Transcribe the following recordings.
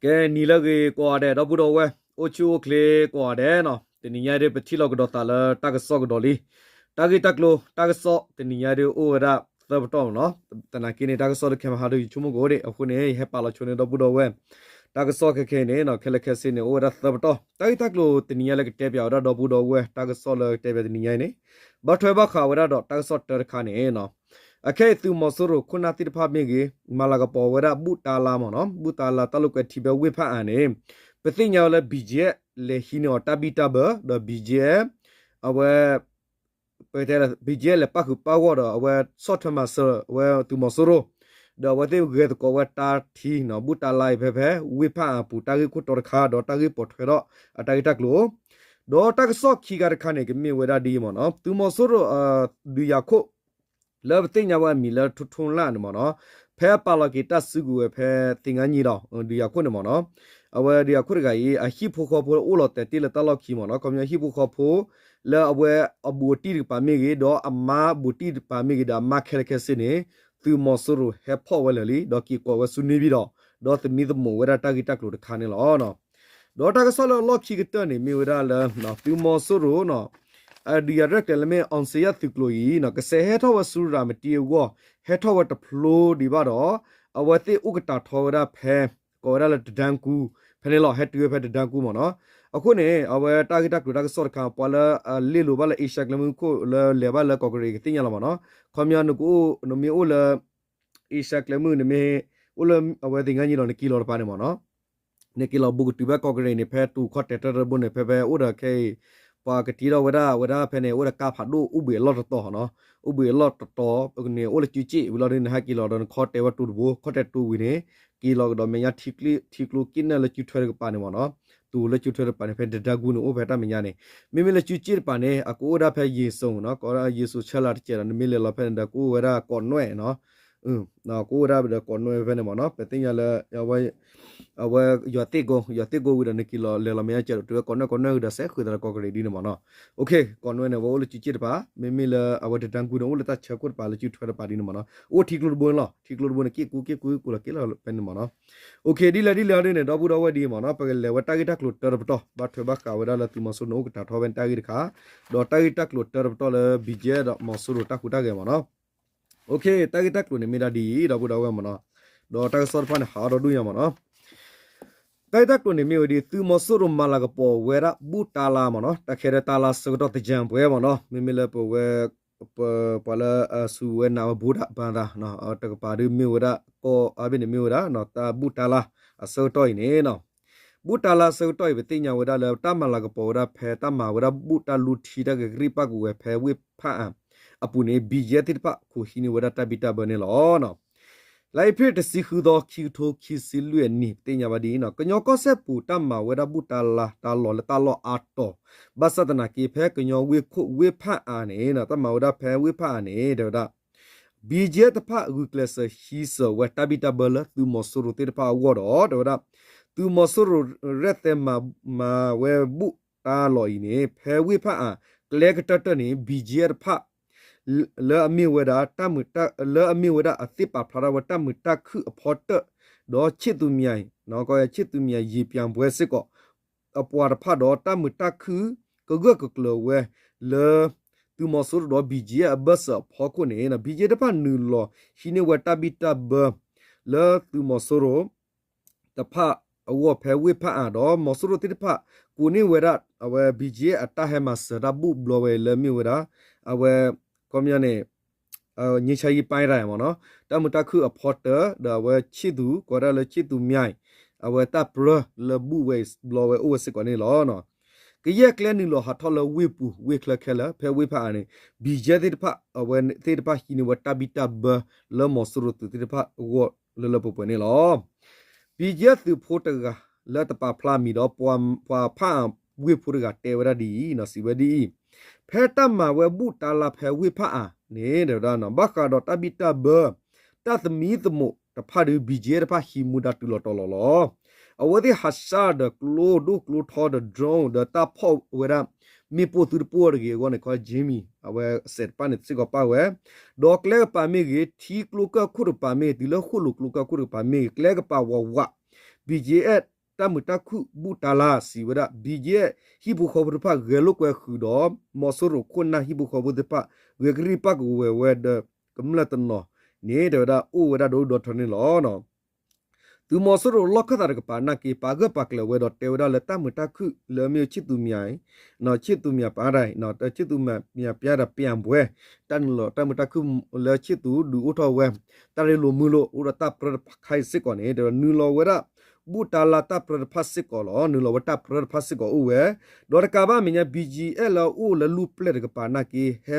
ကဲ နံၤလၢအဂ့ၤကိးဂၤဒဲး ဒီပုၢ်ဒီဝဲၢ် အိၣ်ဆူၣ်အိၣ်ချ့ကိးဂၤဒဲးနီၤ, တနံၤညါဒ် ပထံၣ်လိာ်ကဒီးသးလၢတၢ်ကစီၣ်ကဒီးလံ. တၢ်ဂ့ၢ်တၢ်ကျိၤ တၢ်ကစီၣ်တနံၤညါဒ် အိၣ်ဝဲဒၣ်သၢပတီၢ်နီၤ. သနာ်က့န့ၣ် တၢ်ကစီၣ်လၢခဲမဟါဒီး ယဆိကမိၣ်ကအိၣ်ဒံး အဃိန့ၣ် ယဟဲပာ်လီၤဆိန့ၢ်ဒီပုၢ်ဒီဝဲၢ် တၢ်ကစီၣ်ခဲခဲအံၤန့ၣ်နီၤ, ခဲလၢာ်ခဲဆ့န့ၣ် အိၣ်ဝဲဒၣ်သၢပတီၢ်. တၢ်ဂ့ၢ်တၢ်ကျိၤတနံၤညါလၢကတဲပၠးဝဲဒၣ်ဒီပုၢ်ဒီဝဲၢ် တၢ်ကစီၣ်လၢကတဲပၠးတနံၤညါအံၤန့ၣ် ဘၣ်ထွဲဘၣ်ဃးဝဲဒၣ်ဒီးတၢ်ကစီၣ်တၢတခါန့ၣ်နီၤ. အခဲအံၤ သုးမီၤစိရိၤခိၣ်နၢ်သ့ၣ်တဖၣ်မ့ၢ်ဂ့ၤ မၤလၤကပီၤဝဲဒၣ်ဘူၣ်တၢ်လါမ့ၢ်နီၤ, ဘူၣ်တၢ်လါတၢ်လိာ်ကွဲထံဖဲဝ့ၢ်ဖးအါန့ၣ် ပသ့ၣ်ညါဝဲလၢ ဘီၣ်ကၠံၣ်အဲၣ် လဲၤဟံးန့ၢ်အီၤတၢ်ဘံၣ်တၢ်ဘၢ ဒီး ဘီၣ်ကၠံၣ်အဲၣ် အဝဲ ပတဲလၢ ဘီၣ်ကၠံၣ်အဲၣ် လဲၤပၣ်ဃုာ်ပၣ်ဂီၢ်ဒီး အဝဲဆီၣ်ထွဲမၤစၢၤ အဝဲသုးမီၤစိရိၤ ဒီးအဝဲသ့ၣ်ဂဲၤသကိးဝဲတၢ်ထံနီၤ, ဘူၣ်တၢ်လါအံၤဖဲဖဲ ဝ့ၢ်ဖးအါပူၤ တၢ်ဂ့ၢ်ခိၣ်တီတခါ ဒီးတၢ်ဂ့ၢ်ပိာ်ထွဲထီၣ်အတၢ်ဂ့ၢ်တၢ်ကျိၤ ဒီးတၢ်ကစီၣ်ခံခါတခါန့ၣ် ကမ့ၢ်ဝဲဒၣ်ဒ်အံၤမ့ၢ်နီၤ, သုးမီၤစိရိၤ ဒုးယၤခိၣ် လၢပသ့ၣ်ညါဝဲအမံၤလၢ ထူထူလၣ်န့ၣ်မ့ၢ်နီၤ, ဖဲအပာ်လီၤက့ၤတၢ်စုကဝဲၤဖဲသ့ၣ်ငါညံဒီး ဒုးယၤခိၣ်န့ၣ်မ့ၢ်နီၤ, အဝဲဒုးယၤခိၣ်တဂၤအံၤ အဟံၣ်ဖိဃီဖိအိၣ်လီၤတဲာ်တ့ၢ်လၢတၢ်လီၢ်ခံမ့ၢ်နီၤ, ခီပညီဟံၣ်ဖိဃီဖိ လၢအဝဲအဘူးအတံၢ်တကပၤမ့ၢ်ဂ့ၤ ဒီးအမါဘူးတံၢ်တကပၤမ့ၢ်ဂ့ၤ ဒီးအမါခဲလၢာ်ခဲဆ့န့ၣ် သုးမီၤစိရိၤဟဲဖီၣ်ဝဲလၢာ်လံ ဒီးက့ၤကိးဝဲဆူန့ၣ်ပၠံၣ်ဒီး ဒီးသမံသမိးဝဲဒၣ်တၢ်ဂ့ၢ်တၢ်ကျိၤတခါန့ၣ်လီၤ. ဒီးတၢ်ကစီၣ်လၢအလီၢ်ခံကတၢၢ်န့ၣ် မ့ၢ်ဝဲဒၣ်လၢ သုးမီၤစိရိၤနီၤ ဒုးယၤရဲၣ်ကျဲၤလၢမ့ၢ် အောင်ဇေယျ သုးကျိၤအံၤနီၤ ကစဲးဟဲထီၣ်ဝဲဆူရၤမတံအဂီၢ် ဟဲထီၣ်ဝဲတဖျိဒံးဘၣ်ဒီး အဝဲသ့ၣ်အိၣ်ကတၢၢ်ထီဝဲဒၣ်ဖဲ ကိးဝဲဒၣ်လၢတဒၢကူ ဖဲန့ၣ်လီၤ, ဟဲတုၤဝဲဖဲတဒၢကူမ့ၢ်နီၤ. အဃိန့ၣ် အဝဲတၢ်ဂ့ၢ်တၢ်ကျိၤတၢ်ကစီၣ်တခါ ပှၤလၢအလ့လိာ်ဘၣ်လၢအ့ရှါကျဲမုၢ်ခိၣ်လၢလဲၤဘၣ်လၢကီၢ်ကရ့ၣ်ကသ့ၣ်ညါလီၤမ့ၢ်နီၤ. ခီပညီနကအိၣ် နမ့ၢ်အိၣ်လၢ အ့ရှါကျဲမုၢ် နမ့ၢ်အိၣ်လၢအဝဲသ့ၣ်ငါညံဒီး နက့ၤလီၤတပၤန့ၣ်မ့ၢ်နီၤ နက့ၤလီၤဘူးကတုၤဘၣ်ကီၢ်ကရ့ၣ်န့ၣ် ဖဲတူၢ်ခီၣ်တဲာ်တၢၢ်တဘိန့ၣ် ဖဲဖဲအိၣ်ဒီးခဲအံၤ ပှၤကတ့ထီၣ်ဝဲဒၣ် ဝဲဒၣ်ဖဲန့ၣ် အိၣ်ဒီးကါဖးဒိၣ် အိၣ်ဘှံးအလီၢ်တတီၤနီၤ, အိၣ်ဘှံးအလီၢ်တတီၤန့ၣ် အိၣ်လၢစုစ့ၣ်ဝံၤလီၤဒီး နဟဲက့ၤလီၤဒီး နခီတဲာ်ဝဲတူၢ်တဘိ ခီတဲာ်တူၢ်ဝံၤန့ၣ် က့ၤလီၤကဒီးမဲာ်ညါ ထံကျိက့ၣ်နၢၣ်လၢစုထွဲတကပၤန့ၣ်မ့ၢ်နီၤ, တူၢ်လၢစုထွဲတကပၤန့ၣ် ဖဲတဒၢကူန့ၣ် အိၣ်ဖဲတၢ်မဲာ်ညါန့ၣ်, မ့မ့ၢ်လၢစုစ့ၣ်တကပၤန့ၣ် အကအိၣ်ဝဲဒၣ်ဖဲယ့ၣ်စိၤနီၤ, ကအိၣ်ဝဲဒၣ်ယ့ၣ်စိၤဆၢလၢ်တကဲးဒီး နမ့ၢ်လဲၤလီၤဖဲန့ၣ်ဒီး ကအိၣ်ဝဲဒၣ်ကိးနွဲၣ်နီၤ ကအိၣ်ဝဲဒၣ်ဒီးကိးနွဲၣ်ဖဲန့ၣ်မ့ၢ်နီၤ, ပသ့ၣ်ညါလၢ အဝဲယွၤသ့ၣ်ကိး ယွၤသ့ၣ်ကိးဝံၤဒီး နက့ၤလီၤလဲၤလီၤမဲာ်ညါကဲးဒီး တုၤဝဲကိးနွဲၣ်ကိးနွဲၣ်ဝံၤဒီး စဲးဃုာ်သးလၢကီၢ်ကရ့ၣ်ဒ်န့ၣ်မ့ၢ်နီၤ. ကိးနွဲၣ်န့ၣ် အဝဲအိၣ်လၢစုစ့ၣ်တကပၤ, မ့မ့ၢ်လၢအဝဲတဒၢကူန့ၣ် အိၣ်လၢတၢ်ဆၢခိၣ်တကပၤလၢစုထွဲတကပၤဒ်န့ၣ်မ့ၢ်နီၤ, အိၣ်ထံကျိတဘိန့ၣ်လီၤ, ထံကျိတဘိန့ၣ် က့ၣ်ကူက့ၣ်ကူက့ၤလီၤက့ၤလီၤဖဲန့ၣ်မ့ၢ်နီၤ. ဒ်လဲၣ်ဒ်လဲၣ်ဒ်န့ၣ် ဒီပုၢ်ဒီဝဲၢ်ဒ်အံၤမ့ၢ်နီၤ, ပကလဲၤဝဲတၢ်ဂ့ၢ်တၢ်ကျိၤတၢတပတီၢ် ဘၣ်ထွဲဘၣ်ဃးဝဲဒၣ်လၢသုးမီၤစိရိၤန့ၣ် အိၣ်ကတၢၢ်ထီဖဲန့ၣ်တၢ်ဂ့ၢ်တခါ, ဒီးတၢ်ဂ့ၢ်တၢ်ကျိၤတၢတပတီၢ်လၢ ဘံၣ်ကၠဲၣ် ဒီးမီၤစိရိၤတၢ်ဟူးတၢ်ဂဲၤမ့ၢ်နီၤ. တၢ်ဂ့ၢ်တၢ်ကျိၤန့ၣ်မ့ၢ်ဒၣ်ဒ်အံၤ ဒီပုၢ်ဒီဝဲၢ်မ့ၢ်နီၤ, ဒီးတၢ်ကစီၣ်တဖၣ်န့ၣ် ဟးအီၣ်ဒီဒူၣ်ညါမ့ၢ်နီၤ. တၢ်ဂ့ၢ်တၢ်ကျိၤန့ၣ်မ့ၢ်ဝဲဒ် သုးမီၤစိရိၤမၤလၤကပီၤဝဲဒၣ်ဘူၣ်တၢ်လါမ့ၢ်နီၤ, တၢ်ခဲဒၣ်တၢ်လါဆၢကတီၢ်သၢၣ်ပှဲၤမ့ၢ်နီၤ, မ့မ့ၢ်လၢပဝဲ ပှၤလၢအစူးဝဲနာ်ဝဲ ဘူၣ်တၢ်ဘါသး တကပၤဒ်မ့ၢ်ဝဲဒၣ် ကီၢ်အါဘ့ၣ်န့ၣ်မ့ၢ်ဝဲဒၣ် တၢ်ဘူၣ်တၢ်လါအဆၢကတီၢ်အံၤန့ၣ် ဘူၣ်တၢ်လါဆၢကတီၢ်အံၤ ပသ့ၣ်ညါဝဲဒၣ်လၢတၢ်မၤလၤကပီၤဝဲဒၣ်ဖဲတၢ်မၤဝဲဒၣ်ဘူၣ်တၢ်လူထံတၢ်ကရံၣ်ပၣ်ကူဝဲဖဲဝ့ၢ်ဖးအါအပူၤန့ၣ် ဘံၣ်ကၠဲၣ်သ့ၣ်တဖၣ် ခိးဟံးန့ၢ်ဝဲဒၣ်တၢ်ဘံၣ်တၢ်ဘၢန့ၣ်လီၤ. လါအ့ဖြ့ၣ်တဆံဃုသီ ခံကထိခံဆံလွံၢ်အနံၣ် ပသ့ၣ်ညါဘၣ်ဒ်အံၤ ကညီကီၢ်စဲၣ်ပူၤ တၢ်မၤဝဲဒၣ်ဘူၣ်တၢ်လါတၢ်လီၢ်လၢတၢ်လီၢ်အါတီၤ ဘၣ်ဆၣ်သနာ်က့ ဖဲကညီဝ့ၢ်ခိၣ်ဝ့ၢ်ဖးအါန့ၣ် တၢ်မၤဝဲဒၣ်ဖဲဝ့ၢ်ဖးအါန့ၣ် တဲဝဲဒၣ် ဘံၣ်ကၠဲၣ်တဖၣ် ဂုာ်ကျဲးစၢးဟံးစၢၤဝဲတၢ်ဘံၣ်တၢ်ဘၢလၢသုးမီၤစိရိၤသ့ၣ်တဖၣ်အဂီၢ်ဒီး တဲဝဲဒၣ် သုးမီၤစိရိၤရဲၣ်သဲမၤဝဲဘူၣ်တၢ်လီၢ်အံၤန့ၣ် ဖဲဝ့ၢ်ဖးအါ ကျဲကတၢၢ်တၢၢ်န့ၣ် ဘံၣ်ကၠဲၣ်တဖၣ် လၢအမ့ၢ်ဝဲဒၣ် လၢအမ့ၢ်ဝဲဒၣ်အသ့ၣ်ပာ်ဖျါထီၣ်ဝဲတၢ်မုာ်တၢ်ခုၣ်အဖီတၢၣ် ဒီး ချစ်သူမြတ် ချစ်သူမြတ် ရေပြန့်ပွဲစ့ၢ်ကီး အပှၤတဖၣ်ဒီးတၢ်မုာ်တၢ်ခုၣ် ကဂၢၢ်ကကျၢၤဝဲ လၢ သုးမီၤစိရိၤဒီး ဘံၣ်ကၠဲၣ်အဘၢၣ်စၢၤအဖီခိၣ်န့ၣ် ဘံၣ်ကၠဲၣ်တဖၣ်နုာ်လီၤဟံးန့ၢ်ဝဲတၢ်ဘံၣ်တၢ်ဘၢ လၢသုးမီၤစိရိၤ တဖၣ်အဂီၢ်ဖဲဝ့ၢ်ဖးအါဒီး မီၤစိရိၤသ့ၣ်တဖၣ် ကိးန့ၢ်ဝဲဒၣ် အဝဲ ဘံၣ်ကၠဲၣ်အတၢ်ဟဲမၤစၢၤတၢ်ဘူၣ်ဘျီဝဲလၢမ့ၢ်ဝဲဒၣ် အဝဲ ခီပညီန့ၣ် ငြိမ်းချမ်းရေးပိုင်းတၢ်မ့ၢ်နီၤ တၢ်မုာ်တၢ်ခုၣ်အဖီတၢၣ် ဒီးအဝဲ ချစ်သူ ကိးဝဲဒၣ်လၢ ချစ်သူမြတ် အဝဲတၢ်ပြၢလၢဘူၣ်ဝဲဘျီဝဲအိၣ်ဝဲစ့ၢ်ကီးန့ၣ်လီၤ. ကယဲၢ်ကျဲနုာ်လီၤဟးထီၣ်လၢဝ့ၢ်ပူၤ ဝ့ၢ်ချၢခဲလၢာ် ဖဲဝ့ၢ်ဖးအါန့ၣ် ဘံၣ်ကၠဲၣ်သ့ၣ်တဖၣ် အဝဲသ့ၣ်တဖၣ်ဟံးန့ၢ်ဝဲတၢ်ဘံၣ်တၢ်ဘၢ လၢမီၤစိရိၤသုးသ့ၣ်တဖၣ်အဂီၢ်လၢလၢပှဲၤပှဲၤန့ၣ်လီၤ. ဘံၣ်ကၠဲၣ်သုးဖိတဂၤ လၢတပာ်ဖျါအမံၤဒီး ပှၤဖးအါဝ့ၢ်ဖိတဂၤတဲဝဲဒၣ်ဒ်အံၤ စံးဝဲဒ်အံၤ, ဖဲတၢ်မၤဝဲဘူၣ်တၢ်လါဖဲဝ့ၢ်ဖးအါန့ၣ် တဲဝဲဒၣ် ဘၣ်ဃးဒီးတၢ်ဘံၣ်တၢ်ဘၢ တၢ်သမံသမိးတဖၣ်ဒီး ဘံၣ်ကၠဲၣ်တဖၣ်ဟံးမူဒါတုၤလီၤတီၤလီၤလီၤ. အဝဲသ့ၣ်ဟးဆှၣ်ဒီးကျိဒိၣ်ကျိထီဒီး drone ဒီးတၢ်ဖီၣ်ဝဲဒၣ် မ့ၣ်ပိၢ်သုတပိၢ်တဂ့ၤအဂီၢ်န့ၣ် ခီ Jimmy အဝဲစဲးတဖၣ်န့ၣ်စ့ၢ်ကီးပာ်ဝဲ, ဒီးကျဲကပၤမ့ၢ်ဂ့ၤ ထံကျိကၢၢ်ခိၣ်တကပၤမ့ၢ်ဂ့ၤ တုၤလၢဃိၣ်လိာ်ကျိကၢၢ်ခိၣ်တကပၤမ့ၢ်ဂ့ၤ ကျဲကပၤဝးဝး ဘံၣ်ကၠဲၣ် တၢ်မုာ်တၢ်ခုၣ်ဘူၣ်တၢ်လါစံးဝဲဒၣ် ဘံကဲ ဟံၣ်ဖိဃီဖိတဖၣ်ဂဲၤလိာ်ကွဲဃုာ်ဒီး မီၤစိရိၤခိၣ်နၢ်ဟံၣ်ဖိဃီဖိသ့ၣ်တဖၣ် ဂဲၤကရံၣ်ပာ်ကဝဲၤဝဲဒီး ကမျၢၢ်တနီၤန့ၣ် တဲဝဲဒၣ်အိၣ်ဝဲဒၣ်ဒီဒူၣ်ဒီထၢန့ၣ်လီၤ. သုးမီၤစိရိၤလီၢ်ခၢၣ်သးတကပၤနာ်က့ ပာ်ဂၢၢ်ပာ်ကျၢၤဝဲဒီးတဲဝဲဒၣ်လၢတၢ်မုာ်တၢ်ခုၣ်လၢအမ့ၢ်ဆ့ၣ်သူမံၤ ဆ့ၣ်သူမံၤပာ်ဒၣ် ဆ့ၣ်သူမံၤပျါဒီးပျံၤဘှဲ တၢ်နုာ်လီၤတၢ်မုာ်တၢ်ခုၣ်လၢဆ့ၣ်သူဒုးအိၣ်ထီၣ်ဝဲ တၢ်ရ့လိာ်မုာ်လိာ် အိၣ်ဒီးတၢ်ပြၢတခါအံၤစ့ၢ်ကီးန့ၣ် တဲဝဲဒၣ်နုာ်လီၤဝဲဒၣ် ဘူၣ်တၢ်လါတၢ်ပြၢတဖၣ်စ့ၢ်ကီးလီၤ. နုာ်လီၤဝဲတၢ်ပြၢတဖၣ်စ့ၢ်ကီးအိၣ်ဝဲ ဒီးတကးဘၣ်မဲာ်ညါ ဘံကဲ လၢအအိၣ်လၢလူၢ်ပျဲၢ်တကပၤနာ်က့ ဟဲ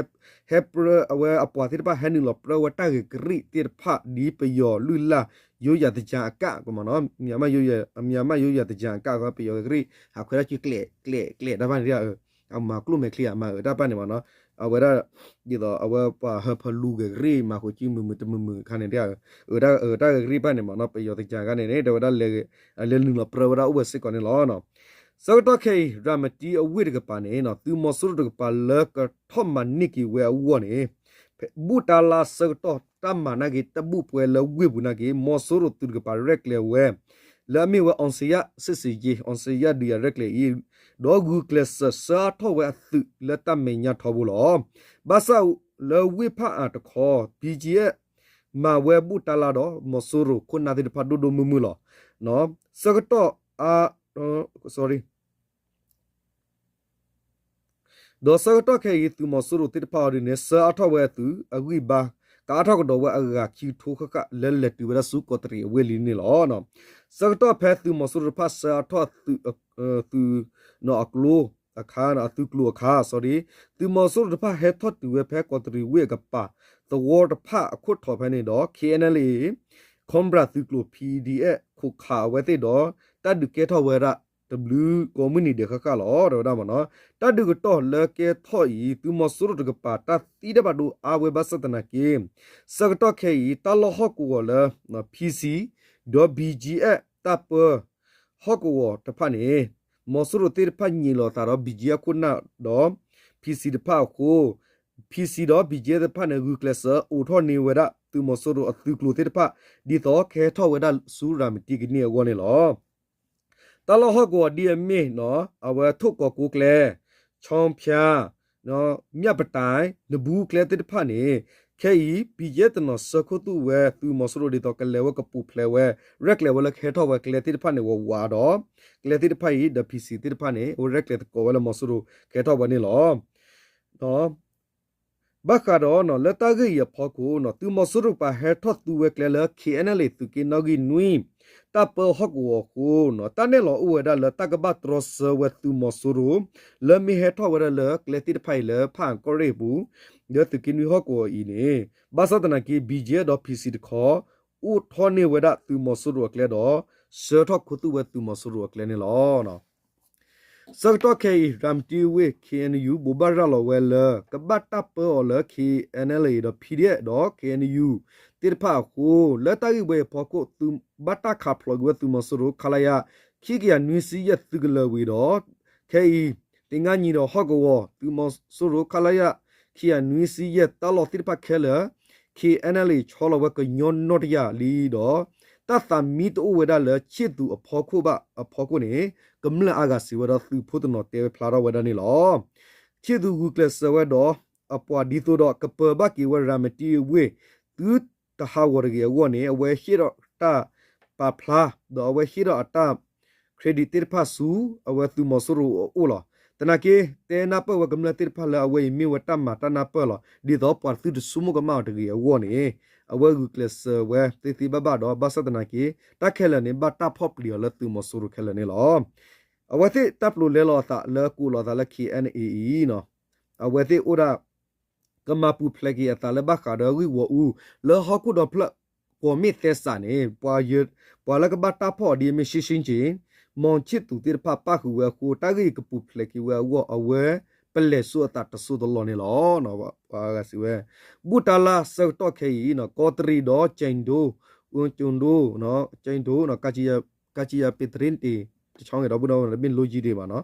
ပြၢအဝဲအပှၤသ့ၣ်တဖၣ် ဟဲနုာ်လီၤပြၢဝဲတၢ်ဂဲၤကရံၣ်သ့ၣ်တဖၣ် ဒ်ပယီၤလုၢ်လၢ်ယိယၤတကၠၢအကၣ် မ့ၢ် မ့ၢ်ယိယၤတကၠၢအကၣ် ပယီၤဂဲၤကရံၣ် ဟးခွဲးတၢ်စုကျဲးကျဲးကျဲးတၢ်ဖၣ်န့ၣ် အမၤကျိၣ်မဲာ်ချံအမၤအၢတၢ်ဖၣ်န့ၣ်မ့ၢ်နီၤ အဝဲဒၣ် ဒ်သိးအဝဲပှၤဟၢဖၢလူဂဲၤကရံၣ် မၤဃုာ်စုမုာ်မုာ်တမုာ်မုာ်အခါန့ၣ် အၢတၢ်ဂဲၤကရံၣ်ဖၣ်န့ၣ်မ့ၢ်နီၤ ပယီၤတကၠၢကါန့ၣ်န့ၣ် တဲဝဲဒၣ် လဲၤနုာ်လီၤပြၢဝဲဒၣ်အိၣ်ဝဲစ့ၢ်ကီးန့ၣ်လီၤ. ဆၢကတီၢ်ခဲအံၤ ရၤမတံအဝ့ၢ်တကပၤန့ၣ် သုးမီၤစိရိၤတကပၤလၢကထီၣ်မၤန့ၢ်က့ၤဝဲအဂီၢ်န့ၣ် ဘူၣ်တၢ်လါဆၢကတီၢ်တၢ်မၤနာ်က့ တၢ်ဘူၣ်ပှဲၤလၢဝ့ၢ်ပူၤနာ်က့ မီၤစိရိၤသုးတကပၤရဲၣ်ကျဲၤဝဲ လၢအမ့ၢ်ဝဲ အောင်ဇေယျ စစ်ဆင်ရေး အောင်ဇေယျ ဒုးယၤရဲၣ်ကျဲၤအံၤ ဒီးဂုာ်ကျဲးစၢးဆှၢအါထီၣ်ဝဲအသုးလၢတၢ်မဲာ်ညါထီဘိလီၤ. ဘၣ်ဆၣ်လၢဝ့ၢ်ဖၣ်အၣ်တခီ ဘံကဲ မၤဝဲဘူၣ်တၢ်လါဒီး မီၤစိရိၤခိၣ်နၢ်သ့ၣ်တဖၣ်ဒိၣ်ဒိၣ်မုၢ်မုၢ်လီၤ. ဆၢကတီၢ် sorry ဒီးဆၢကတီၢ်ခဲအံၤ သုးမီၤစိရိၤသ့ၣ်တဖၣ်အီၤဒ်န့ၣ် ဆှၢအါထီၣ်ဝဲအသုးအဂံၢ်ဘါ ကအါထီၣ်ကဒီးဝဲအဂၤခံကထိဃၣ်ဃၣ် လၢလဲၤတုၤဝဲဒၣ်ဆူကီးတရံးအဝ့ၢ်လံန့ၣ်လီၤ. ဆၢကတီၢ်ဖဲသုးမီၤစိရိၤတဖၣ်ဆှၢအါထီၣ်သုး သုး အကျိအခါ အသုးကျိၤအခါ sorry သုးမီၤစိရိၤတဖၣ်ဟဲထီၣ်တုၤဝဲဖဲကီးတရံးဝ့ၢ်အကပၤ သဝီတဖၣ်အခိၣ်ထီၣ်ဖဲန့ၣ်ဒီး KNLA Cobra သုးကျိၤ P D F ခိးခးအဝဲသ့ၣ်ဒီး တၢ်ဒုးကဲထီၣ်ဝဲဒၣ် တဘျုးကိးမုၢ်နံၤဒဲးဃၣ်ဃၣ်လီၤ တဲဝဲဒၣ်မ့ၢ်နီၤ. တၢ်ဒုးကတီၢ်လၢကဲထီၣ်အံၤ သုးမီၤစိရိၤတကပၤတၢ်သံတၢ်ဘၣ်ဒိအါဝဲဘၣ်ဆၣ်သနာ်က့ ဆၢကတီၢ်ခဲအံၤ တၢ်လီၢ်ဟီၣ်ကဝီၤလၢ P C ဒီး B G F တၢ်ပၢ ဟီၣ်ကဝီၤတဖၣ်န့ၣ် မီၤစိရိၤသ့ၣ်တဖၣ်ညံးလီၤသးဒီး B G F ခိၣ်နၢ်ဒီး P C တဖၣ်အဃိ P C ဒီး B G F သ့ၣ်တဖၣ်န့ၣ် ဂုာ်ကျဲးစၢးအိးထီၣ်န့ၢ်ဝဲဒၣ်သုးမီၤစိရိၤအသုးကျိၤသ့ၣ်တဖၣ် ဒ်သိးကဟဲထီၣ်ဝဲဒၣ်ဆူရၤမတံကန့ၢ်အဂီၢ်န့ၣ်လီၤ. တၢ်လီၢ်ဟီၣ်ကဝီၤဒ်အမ့ၢ် အဝဲထိၣ်ကီၤကိးကျဲ ဆီဖၠါ မြပတၢ် နဘူးကျဲသ့ၣ်တဖၣ်န့ၣ် ခဲအံၤ ဘံၣ်ယဲၢ် တနီၤဆှၢခိၣ်သူၣ်ဝဲသုးမီၤစိရိၤဒ်သိးကလဲၤဝဲကပူၤဖျဲးဝဲ ရဲၣ်ကျဲၤဝဲလၢကဟဲထီၣ်ဝဲကျဲသ့ၣ်တဖၣ်န့ၣ် ဝးဝးဒီး ကျဲသ့ၣ်တဖၣ်အံၤ ဒီး P C သ့ၣ်တဖၣ်န့ၣ် အဝဲရဲၣ်ကျဲၤသကိးဝဲလၢမီၤစိရိၤကဟဲထီၣ်ဝဲန့ၣ်လီၤ. ဘၣ်ဃးဒီး လၢတၢ်ဂ့ၢ်အံၤအဖီခိၣ် သုးမီၤစိရိၤပာ်ဟဲထီၣ်သူဝဲကျဲလၢ K N L A သုးက့နီၣ်ဂံၢ်နွံ တၢ်ပၢဟီၣ်ကဝီၤအဃိ တၢ်နဲၣ်လီၤအိၣ်ဝဲဒၣ်လၢတၢ်ကဘၣ်တြီဆၢဝဲသုးမီၤစိရိၤ လၢမ့ၢ်ဟဲထီၣ်ဝဲဒၣ်လၢကျဲသ့ၣ်တဖၣ်အံၤလၢဖၣ်အၣ်ကီၢ်ရ့ၣ်အပူၤ လၢသုးက့နွံဟီၣ်ကဝီၤအံၤန့ၣ် ဘၣ်ဆၣ်သနာ်က့ ဘံၣ်ယဲၢ် ဒီး P C တခီ အိၣ်ထီၣ်န့ၢ်ဝဲဒၣ်သုးမီၤစိရိၤအကျဲဒီး ဆှၢထီၣ်ခူသူၣ်ဝဲသုးမီၤစိရိၤအကျဲန့ၣ်လီၤ. ဆၢကတီၢ်ခဲအံၤ ရၤမတံဝ့ၢ် K N U ဘိးဘၣ်ရၤလီၤဝဲလၢ ကဘၣ်တၢ်ပၢအီၤလၢ K N L A ဒီး P D F ဒီး K N U သ့ၣ်တဖၣ်အဃိ လၢတၢ်ဂ့ၢ်ဝဲအံၤအဖီခိၣ် သုးဘၣ်တၢ်ခးဖျိးက့ၤဝဲသုးမီၤစိရိၤ ခလရ ခံကယၤနွံဆံယဲၢ် သုးကလၢၤဝံၤဒီး ခဲအံၤ သ့ၣ်ငါနံၤဒီးဟီၣ်ကဝီၤ သုးမီၤစိရိၤ ခလရ ခံကယၤနွံဆံယဲၢ် တၢ်လီၢ်သ့ၣ်တဖၣ်ခဲလၢာ် K N L A ဆီလီၤဝဲကညီနီတယၢ်လံဒီး တၢ်သးမံတအိၣ်ဝဲဒၣ်လၢဆ့ၣ်သူးအဖီခိၣ်ဘၣ်အဖီခိၣ်န့ၣ် ကမျၢၢ်အါဂၤစံးဝဲဒီးသုးဖိတနီၤတဲဝဲဖျါထီၣ်ဝဲဒၣ်န့ၣ်လီၤ. ဆ့ၣ်သူးဂုာ်ကျဲးစၢးဝဲဒီး အပှၤဒ်သိးဒီးကပၢၤဘၣ်က့ၤဝဲရၤမတံဝ့ၢ် သုတဟးဂီၤတဂ့ၤအဂီၢ်န့ၣ် အဝဲဟ့ၣ်ဒီးတၢ်ပာ်ဖျါ ဒီးအဝဲဟ့ၣ်ဒီးအတၢ် credit သ့ၣ်တဖၣ်ဆူ အဝဲသုးမီၤစိရိၤအအိၣ်လီၤ. သနာ်က့ တဲနၢ်ပၢၢ်ဝဲကမျၢၢ်သ့ၣ်တဖၣ်လၢအဝဲအံၤမ့ၢ်ဝဲတၢ်မၤတၢ်နၢ်ပၢၢ်လီၤ. ဒ်သိးပှၤသုတဆိကမိၣ်ကမၣ်အီၤတဂ့ၤအဂီၢ်န့ၣ် အဝဲဂုာ်ကျဲးစၢးဝဲသ့သ့ဘၣ်ဘၣ်ဒီး ဘၣ်ဆၣ်သနာ်က့ တၢ်ခဲလၢာ်န့ၣ် ဘၣ်တၢ်ဖီၣ်ပျံၤအီၤလၢသုးမီၤစိရိၤခဲလၢာ်န့ၣ်လီၤ. အဝဲသ့ၣ်တၢ်ပျိးလဲလီၤအသးလၢကိးလီၤအသးလၢ K N A အံၤ အဝဲသ့ၣ်အိၣ်ဒၣ် ကမၤပူၤဖျဲးက့ၤအသးလၢဘၣ်ဃးဒီးဂံၢ်ဝီအူ လၢဟီၣ်ခိၣ်ဒီဖျၢၣ် ကွီၢ်မ့ၣ်သဲစးန့ၣ် ပှၤလၢကဘၣ်တၢ်ဖီၣ်အီၤဒ်အမ့ၢ် ရှင်းရှင်းကျင် မီၤဆ့ၣ်သူးသ့ၣ်တဖၣ်ပၣ်ဃုာ်ဝဲအဃိ တၢ်ဂ့ၢ်အံၤကပူၤဖျဲးက့ၤဝဲအဂီၢ် အဝဲပလဲၤဆူအသးတစိၢ်တလီၢ်န့ၣ်လီၤ. ပှၤဂၤစံးဝဲ ဘူၣ်တၢ်လါဆၢကတီၢ်ခဲအံၤ ကီးတရံးဒီး ကၠဲၣ်ဒိ ကၠဲၣ်ဒိ ကၠဲၣ်ဒိ ကၠံယၤပ့းတရ့တ့ၢ် တဆီဂ့ၤဒီပုၢ်ဒီဝဲၢ် တမ့ၢ်လိယံၤဒံးဘၣ်နီၤ.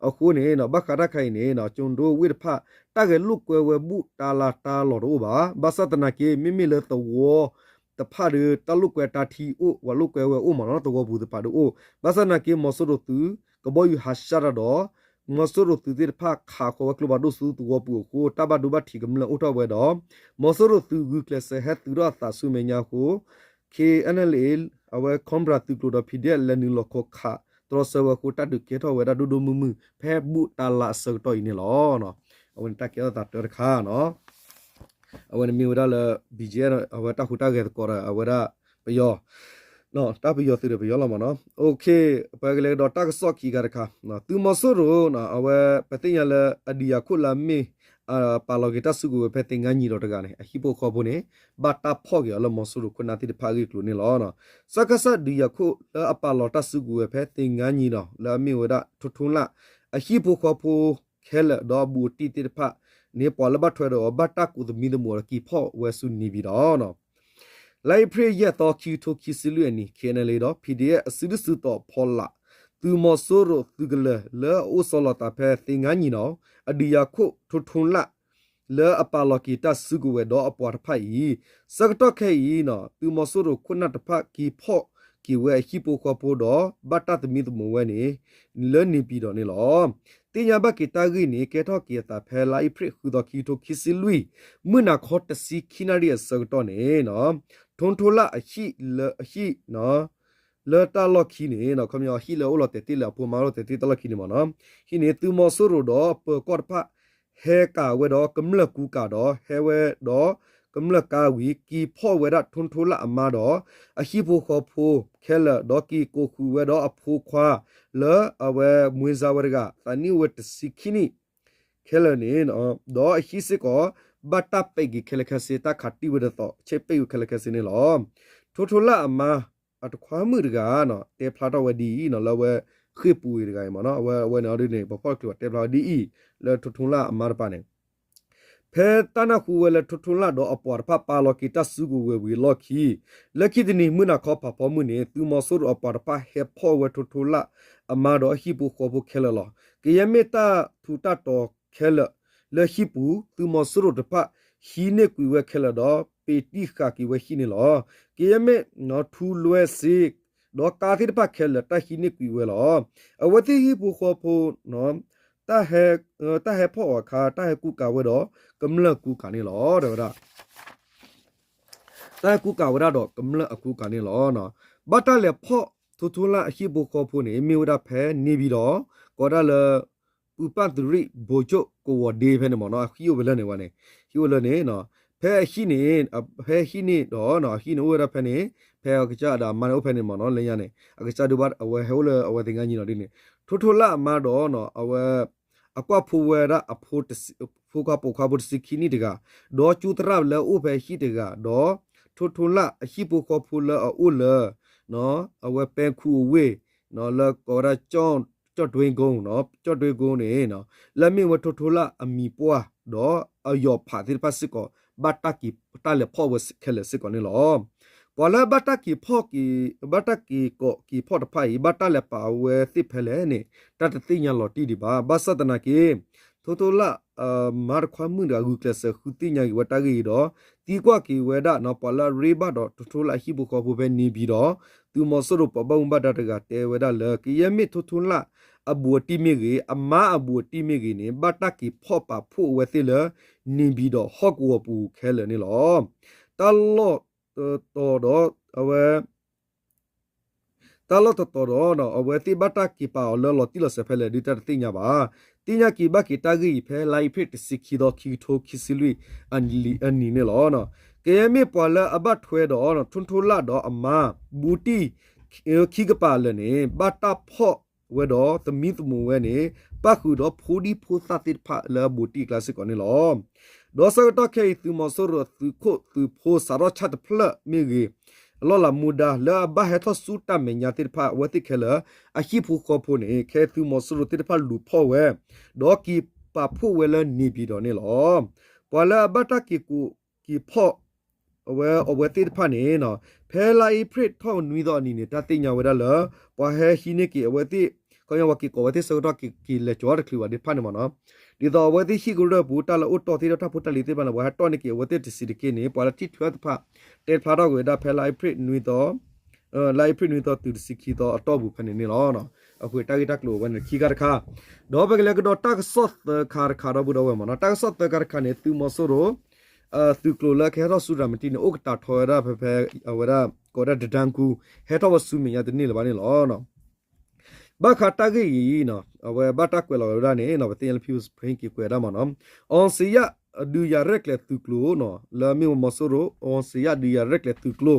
အဃိန့ၣ် ဘၣ်ဃးတၢ်ခါအံၤန့ၣ် ကၠဲၣ်ဒိဝ့ၢ်တဖၣ် တၢ်ဂဲၤလိာ်ကွဲဝဲဘူၣ်တၢ်လါတၢ်လီၢ်တအိၣ်ဘၣ်. ဘၣ်ဆၣ်သနာ်က့ မ့မ့ၢ်လၢသဝီ တဖၣ်ဒီး တၢ်လိာ်ကွဲတၢ်ထံအိၣ် ပှၤလိာ်ကွဲဝဲအိၣ်မ့ၢ်နီၤ သဝီပူၤတဖၣ်ဒီးအိၣ် ဘၣ်ဆၣ်သနာ်က့ မီၤစိရိၤသုး ကဘီယူၤဟးဆှဲတၢ်ဒီး မီၤစိရိၤသုးသ့ၣ်တဖၣ်ခးဃီၤဝဲကျိဖးဒိၣ်ဆူသဝီပူၤအဃိ တၢ်ဘၣ်ဒိဘၣ်ထံးကမျၢၢ်အိၣ်ထီၣ်ဝဲဒီး မီၤစိရိၤသုးဂုာ်ကျဲးစၢးဟဲသုးထီၣ်အသးဆူမဲာ်ညါအဃိ ခ့ၣ်အဲၣ်အၣ်လ့ အဝဲ Cobra သုးကျိၤဒီး ဖံၣ်ဒံၣ်အဲၣ် လဲၤနုာ်လီၤခိးခး တြီဆၢဝဲအဃိ တၢ်ဒုးကဲထီၣ်ဝဲဒၣ်ဒိၣ်ဒိၣ်မုၢ်မုၢ် ဖဲဘူးတၢ်လါအဆၢကတီၢ်အံၤန့ၣ်လီၤ. အဝဲန့ၣ်တၢ်ကဲထီၣ်သးတၢတခါနီၤ အဝဲန့ၣ်မ့ၢ်ဝဲဒၣ်လၢ ဘံၣ်ကဲ အဝဲတၢ်ဟူးတၢ်ဂဲၤသကိးဒီး အဝဲဒၣ်ပယီၤ တၢ်ပယီၤသုးဒီးပယီၤလီၤမ့ၢ်နီၤ ပကလဲၤကဒီးတၢ်ကစီၣ်ခံခါတခါ သုးမီၤစိရိၤ အဝဲပသ့ၣ်ညါလၢ အဒုးယၤခိၣ်လၢအမ့ၢ် ပာ်လီၤက့ၤတၢ်စုကဝဲၤဖဲသ့ၣ်ငါနံၤဒီးတဂၤန့ၣ် အဟံၣ်ဖိဃီဖိန့ၣ် ဘၣ်တၢ်ဖီၣ်က့ၤအီၤလၢမီၤစိရိၤခိၣ်နၢ်သ့ၣ်တဖၣ်အဂ့ၢ်အကျိၤန့ၣ်လီၤ. စကစ ဒုးယၤခိၣ်လၢအပာ်လီၤတၢ်စုကဝဲၤဖဲသ့ၣ်ငါနံၤဒီး လၢအမ့ၢ်ဝဲဒၣ် ထိၣ်ထိၣ်လၣ် အဟံၣ်ဖိဃီဖိခဲလၢာ်ဒီးအဘူးအတံၢ်သ့ၣ်တဖၣ်န့ၣ် ပှၤလၢဘၣ်ထွဲဒီးအီၤ ဘၣ်တၢ်ကိးသမံသမိးဒီးက့ၤဖီၣ်ဝဲဆူန့ၣ်ပၠံၤဒီး လါအ့ဖြ့ၣ်ယဲၢ်သီ ခံကထိခံဆံလွံၢ်အနံၤ ခ့ၣ်အဲၣ်အၣ်လ့ဒီး ဖံၣ်ဒံၣ်အဲၣ် အစုဒုၣ်စုတီၤဖီလာ် သုးမီၤစိရိၤသုးကလၢၤလၢအအိၣ်ဆီလီၤသးဖဲသ့ၣ်ငါနံၤဒီး အဒုးယၤခိၣ်ထိၣ်ထိၣ်လၣ် လၢအပာ်လီၤက့ၤတၢ်စုကဝဲၤဒီးအပှၤတဖၣ်အံၤ ဆၢကတီၢ်ခဲအံၤ သုးမီၤစိရိၤခိၣ်နၢ်တဖၣ်က့ၤဖီၣ်က့ၤဝဲအဟံၣ်ဖိဃီဖိဒီး ဘၣ်တၢ်သမံသမိးဝဲန့ၣ် လၢန့ၣ်ပၠံၤဒီးန့ၣ်လီၤ. သ့ၣ်ညါဘၣ်က့ၤတၢ်ဂ့ၢ်န့ၣ် ကဲထီၣ်က့ၤအသးဖဲလါအ့ဖြ့ၣ်ဃုသီ ခံကထိခံဆံလွံၢ် မုၢ်နၤခီတဆံခံနၣ်ရံၣ်အဆၢကတီၢ်န့ၣ် ထိၣ်ထိၣ်လၣ်အဟံၣ်လၢအဟံၣ် လၢတၢ်လီၢ်ခံန့ၣ် ခီပညီဟံၣ်လၢအအိၣ်လီၤတဲာ်တ့ၢ်လၢအဖိမါအိၣ်လီၤတဲာ်တ့ၢ်တၢ်လီၢ်ခံန့ၣ်မ့ၢ်နီၤ ဟံၣ်န့ၣ် သုးမီၤစိရိၤဒီးပၢၤကီၢ်တဖၣ် ဟဲကၤဝဲဒီးကမျၢၢ်ကူကၤဒီး ဟဲဝဲဒီးကမျၢၢ်ကါဝံၤ က့ၤဖီၣ်ဝဲဒၣ်ထိၣ်ထိၣ်လၣ်အမါဒီး အဟံၣ်ဖိဃီဖိခဲလၢာ် ဒီးက့ၤကိးဃုာ်ဝဲဒီးအဖိခွါလၢအဝဲမွေးစားဝဲတဂၤ သးနံၣ်အိၣ်ဝဲတဆံခံနံၣ် ခဲလၢာ်န့ၣ် ဒီးအဟံၣ်စ့ၢ်ကီး ဘၣ်တၢ်ပဲာ်က့ၤခဲလၢာ်ခဲဆ့ တၢ်ခးတံၢ်ဝဲဒ်သိး ဆဲးပဲာ်ဝဲခဲလၢာ်ခဲဆ့န့ၣ်လီၤ. ထိၣ်ထိၣ်လၣ်အမါ အတခွါမုၣ်တဂၤ တဲဖျါထီၣ်ဝဲဒ်အံၤ လၢအဝဲဃ့ၢ်ပူၤဝံၤတဂၤအံၤမ့ၢ်နီၤ အဝဲအဝဲန့ၣ်အီၤဒ်န့ၣ် ပှၤဖီၣ်တချုးဘၣ်တဲဖျါဝဲဒ်အံၤ လၢထိၣ်ထိၣ်လၣ်အမါတဖၣ်န့ၣ် ဖဲတၢ်နၢ်ဟူဝဲလၢထိၣ်ထိၣ်လၣ်ဒီးအပှၤတဖၣ်ပာ်လီၤက့ၤတၢ်စုကဝဲၤဝံၤအလီၢ်ခံ လၢခံတနံၤမုၢ်နၤခီဖးဖီမုၢ်န့ၣ် သုးမီၤစိရိၤအပှၤတဖၣ်ဟဲဖီၣ်ဝဲထိၣ်ထိၣ်လၣ်အမါဒီးအဟံၣ်ဖိဃီဖိခဲလၢာ်လီၤ. ကယဲၢ်မ့ၢ်တၢ်ထူးတၢ်တီၤခဲလၢာ်လၢဟံၣ်ပူၤ သုးမီၤစိရိၤတဖၣ် ဟံးန့ၢ်ကွံာ်ဝဲခဲလၢာ်ဒီး ပ့ၤတံၢ်ဃာ်က့ၤဝဲဟံၣ်န့ၣ်လီၤ. ကယဲၢ်မ့ၢ်ထူလွဲစ့ ဒီးကါသ့ၣ်တဖၣ်ခဲလၢာ် တၢ်ဟံးန့ၢ်ကွံာ်ဝဲလီၤ. အဝဲသ့ၣ်ဟံၣ်ဖိဃီဖိ တၢ်ဟဲဖီၣ်အီၤအခါ တၢ်ဟဲကူကၤဝဲဒီးကမျၢၢ်ကူကၤန့ၣ်လီၤ တဲဝဲဒၣ် တၢ်ဟဲကူကၤဝဲဒၣ်ဒီးကမျၢၢ်အကူကၤန့ၣ်လီၤ. ဘၣ်တၢ်လဲၤဖီၣ်ထိၣ်ထိၣ်လၣ်အဟံၣ်ဖိဃီဖိန့ၣ် မ့ၢ်ဝဲဒၣ်ဖဲန့ၣ်ပၠံၤဒီး ကိးဒၣ်လၢ ပူၤပၣ်သုးရံၣ် ဘိကၠိၣ်ကဝီၤဒ့ဖဲန့ၣ်မ့ၢ်နီၤ ဟံၣ်အိၣ်ဖဲလၢန့ၣ်ဝဲန့ၣ် ဟံၣ်အိၣ်လၢန့ၣ် ဖဲအဟံၣ်န့ၣ် ဖဲအဟံၣ်န့ၣ်ဒီး အဟံၣ်န့ၣ်အိၣ်ဝဲဒၣ်ဖဲန့ၣ် ဖဲအကစၢ်ဒီးအမါန့ၣ်အိၣ်ဖဲန့ၣ်မ့ၢ်နီၤ လၢညါန့ၣ် အကစၢ်ဒုးဘၣ်အဝဲဟဲအိၣ်လၢအဝဲသ့ၣ်ငါနံၤနီၤဒ်န့ၣ် ထိၣ်ထိၣ်လၣ်အမါဒီး အဝဲ အကွၢ်ဖိဝဲဒၣ်အဖိ ဖိခွါပိာ်ခွါဖိတဆံခံနံၣ်တဂၤ ဒီးကၠိသရၣ်လၢအအိၣ်ဖဲဟံၣ်တဂၤ ဒီးထိၣ်ထိၣ်လၣ်အဟံၣ်ဖိဃီဖိလၢအအိၣ်လၢ အဝဲပဲခူအဝ့ၢ် လၢကိးဝဲဒၣ် ကၠီၣ်တွ့ကိ ကၠီၣ်တွ့ကိန့ၣ် လၢအမ့ၢ်ဝဲထိၣ်ထိၣ်လၣ်အမံၤပှၢ် ဒီးအယီၤဖးသ့ၣ်တဖၣ်စ့ၢ်ကီး ဘၣ်တၢ်က့ၤတၢ်လဲၤဖီၣ်ဝဲခဲလၢာ်စ့ၢ်ကီးန့ၣ်လီၤ. ပှၤလၢဘၣ်တၢ်က့ၤဖီၣ်က့ၤ ဘၣ်တၢ်က့ၤကိးက့ၤဖီၣ်တဖၣ်အံၤ ဘၣ်တၢ်လဲၤပာ်အဝဲသ့ၣ်ဖဲလဲၣ်န့ၣ် တၢ်တသ့ၣ်ညါလီၤတံၢ်ဒံးဘၣ်. ဘၣ်ဆၣ်သနာ်က့ ထိၣ်ထိၣ်လၣ် မါတခွါမုၣ်တဂၤ ဂုာ်ကျဲးစၢးဃုသ့ၣ်ညါက့ၤဝဲတၢ်ဂ့ၢ်အံၤဒီး သံကွၢ်က့ၤဝဲဒၣ် ပှၤလၢအရ့ဘၣ်ဒီးထိၣ်ထိၣ်လၣ်အဟံၣ်ဖိဃီဖိဖဲန့ၣ်ပၠံၤဒီး သုးမီၤစိရိၤပှၤဘၣ်မူဘၣ်ဒါတဂၤတဲဝဲဒၣ်လၢ ကယဲၢ်မ့ၢ်ထိၣ်ထိၣ်လၣ်အဘူးအတံၢ်မ့ၢ်ဂ့ၤ အမါအဘူးအတံၢ်မ့ၢ်ဂ့ၤန့ၣ် ဘၣ်တၢ်က့ၤဖီၣ်ပာ်ဖှိၣ်အဝဲသ့ၣ်လၢ န့ၣ်ပၠံၤဒီးဟီၣ်ကဝီၤပူၤခဲလၢာ်န့ၣ်လီၤ. တၢ်လီၢ်တတီၤဒီး အဝဲ တၢ်လီၢ်တတီၤဒီး အဝဲသ့ၣ်ဘၣ်တၢ်က့ၤပာ်အီၤလၢလီၤတံၢ်လီၤဆဲးဖဲလဲၣ်ဒုးတၢ်တသ့ၣ်ညါဘၣ်. သ့ၣ်ညါက့ၤဘၣ်က့ၤတၢ်ဂ့ၢ်အံၤဖဲလါအ့ဖြ့ၣ် တဆံခံသီ ခံကထိခံဆံလွံၢ်အနံၤန့ၣ်လီၤ. ကယဲၢ်မ့ၢ်ပှၤလၢအဘၣ်ထွဲဒီး ထိၣ်ထိၣ်လၣ်ဒီးအမါ ဘူးတံၢ် ခံကပၤလၢာ်န့ၣ် ဘၣ်တၢ်ဖီၣ်ဝဲဒီးသမံသမိးဝဲန့ၣ် ပၣ်ဃုာ်ဒီးဖိဒံဖိသၣ်သ့ၣ်တဖၣ်လၢအဘူးတံၢ်အကျါစ့ၢ်ကီးန့ၣ်လီၤ. ဒီးဆၢကတီၢ်ခဲအံၤ သုးမီၤစိရိၤအသုးခိၣ်သုးဖိစးထီၣ်ဆၣ်တဖျၢၣ်မ့ၢ်ဂ့ၤ အလီၢ်လၤမူဒါလၢအဘၣ်ဟဲထီၣ်ဆူတၢ်မဲာ်ညါသ့ၣ်တဖၣ် အဝဲသ့ၣ်ခဲလၢာ် အဟံၣ်ဖိဃီဖိန့ၣ် ခဲသုးမီၤစိရိၤသ့ၣ်တဖၣ်လူၤဖီၣ်ဝဲ ဒီးက့ၤပာ်ဖှိၣ်ဝဲလၢန့ၣ်ပၠံၤဒီးန့ၣ်လီၤ. ပှၤလၢအဘၣ်တၢ်က့ၤကိးက့ၤဖီၣ် အဝဲအဝဲသ့ၣ်တဖၣ်န့ၣ် ဖဲလါအ့ဖြ့ၣ်ထီၣ်နွံသီအနံၤန့ၣ် တၢ်သ့ၣ်ညါဝဲဒၣ်လၢ ပှၤဟဲဟံးန့ၢ်က့ၤအဝဲသ့ၣ် ခီပညီပှၤက့ၤကိးဝဲသ့ၣ်ဆၢကတီၢ်က့ၤက့ၤလဲၤကၠီၤတချုးဘၣ်သ့ၣ်တဖၣ်န့ၣ်မ့ၢ်နီၤ. ဒ်သိးအဝဲသ့ၣ်ဟံၣ်ကရၢၢ်ပူၤ တၢ်လၢအိၣ်တီၢ်သ့ၣ်ဒီးတၢ်ဖိတၢ်လံၤသ့ၣ်တဖၣ်န့ၣ် ပှၤဟဲတီၢ်န့ၢ်က့ၤအဝဲသ့ၣ်တဆံးတက့ၢ်န့ၣ် ပှၤလၢထံၣ်ထွဲတဖၣ် တဲတဖျါထီၣ်ကွံာ်ဝဲဒၣ်ဖဲလါအ့ဖြ့ၣ်နွံသီ လါအ့ဖြ့ၣ်နွံသီတုၤတဆံခံသီအတီၢ်ပူၤဖဲန့ၣ်န့ၣ်လီၤ. အဃိတၢ်ဂ့ၢ်တၢ်ကျိၤဝဲန့ၣ်ခံခါတခါ, ဒီးပကလဲၤကဒီးတၢ်ကစီၣ်သၢခါတခါဒီပုၢ်ဒီဝဲၢ်မ့ၢ်နီၤ. တၢ်ကစီၣ်သၢခါတခါန့ၣ် သုးမီၤစိရိၤ သုးကျိၤလၢကဟဲထီၣ်ဆူရၤမတံန့ၣ် အိၣ်ကတၢ်ထီဝဲဒၣ်ဖဲဖဲ အဝဲဒၣ် ကိးဝဲဒၣ်တဒၢကူ ဟဲထီၣ်ဝဲဆူမဲာ်ညါတန့ၢ်လၢၤဘၣ်န့ၣ်လီၤ. ဘၣ်ဃးတၢ်ဂ့ၢ်အံၤ အဝဲဘၣ်တၢ်ကွဲးလီၤဝဲဒၣ်န့ၣ် ပသ့ၣ်ညါလၢ People's Spring က့ၤကွဲးဒၣ်မ့ၢ်နီၤ. အောင်ဇေယျ ဒုးရာရဲၣ်ကျဲၤသုးကျိၤ လၢမ့ၢ်ဝဲမီၤစိရိၤ အောင်ဇေယျ ဒုးရာရဲၣ်ကျဲၤသုးကျိၤ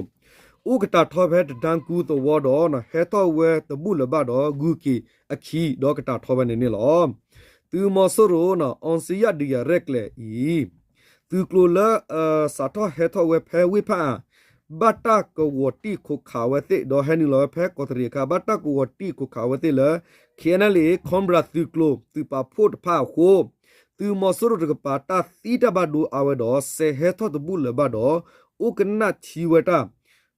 အိၣ်ကတၢ်ထီဖဲတဒၢကူသဝီဒီး ဟဲထီၣ်ဝဲတဘူၣ်လၢၤဘၣ်ဒီး ဂုၤက့ၤအခံဒီးကတၢ်ထီဖဲန့ၣ်န့ၣ်လီၤ. သုးမီၤစိရိၤ အောင်ဇေယျ ဒုးရာရဲၣ်ကျဲၤအံၤ သုးကျိၤလၢ စးထီၣ်ဟဲထီၣ်ဝဲဖဲဝ့ၢ်ဖၣ်အၣ် ဘၣ်တၢ်ကဝီၤတံၢ်ခိးခးဝဲသ့ၣ် ဒီးဟဲနုာ်လီၤဝဲဖဲကီးတရံးအခါ ဘၣ်တၢ်ကဝီၤတံၢ်ခိးခးဝဲသ့ၣ်လၢ KNLA Cobra သုးကျိၤ သုးပာ်ဖှိၣ်တဖၣ်အဃိ သုးမီၤစိရိၤတကပၤ တၢ်သံတၢ်ဘၣ်ဒိအါဝဲဒီး စဲးဟဲထီၣ်တဘူၣ်လၢၤဘၣ်ဒီး အိၣ်ကနၣ်ထံဝဲတၢ်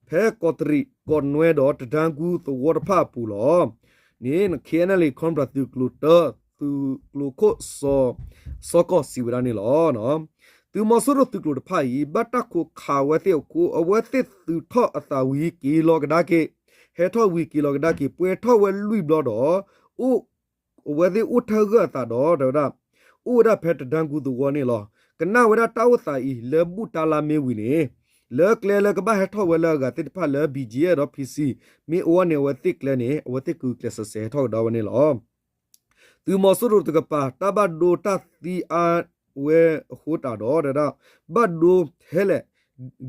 ဖဲကီးတရံး ကီးနွဲဒီးတဒၢကူသဝီတဖၣ်အပူၤလီၤ. န့ၣ် KNLA Cobra သုးကျိၤတၢ သုးကျိၤခိၣ် စီၤကီၢ်စံးဝဲဒၣ်န့ၣ်လီၤ. သုးမီၤစိရိၤသုးကျိၤတဖၣ်အံၤ ဘၣ်တၢ်ခိးခးဝဲသ့ၣ်အဃိ အဝဲသ့ၣ်သုးထီၣ်အသးဝံၤက့ၤလီၤကဒါက့ၤ, ဟဲထီၣ်ဝံၤက့ၤလီၤကဒါက့ၤ ပှဲၤထီၣ်ဝဲလွံၢ်ဘျီဒီး အိၣ် အဝဲသ့ၣ်အိၣ်ထၢၣ်ဂၢၢ်အသးဒီး တဲဝဲဒၣ် အိၣ်ဝဲဒၣ်ဖဲတဒၢကူသဝီန့ၣ်လီၤ. ကနၣ်ဝဲဒၣ်တၢ်အိၣ်သးအံၤ လၢဘူၣ်တၢ်လါမ့ၢ်ဝံၤန့ၣ် လၢကျဲလၢကဘၣ်ဟဲထီၣ်ဝဲလၢအဂၤသ့ၣ်တဖၣ်လၢ BGF ဒီး PC မ့ၢ်အိၣ်ဝဲန့ၣ် အဝဲသ့ၣ်ကျဲန့ၣ် အဝဲသ့ၣ်ကဂုာ်ကျဲးစၢးစဲးဟဲထီၣ်ကဒါဝဲန့ၣ်လီၤ. သုးမီၤစိရိၤတကပၤ တၢ်ဘၣ်ဒိတၢ်သံအါဝဲအဃိတၢ်ဒီး တဲဝဲဒၣ် ဘၣ်ဒိထဲလဲၣ်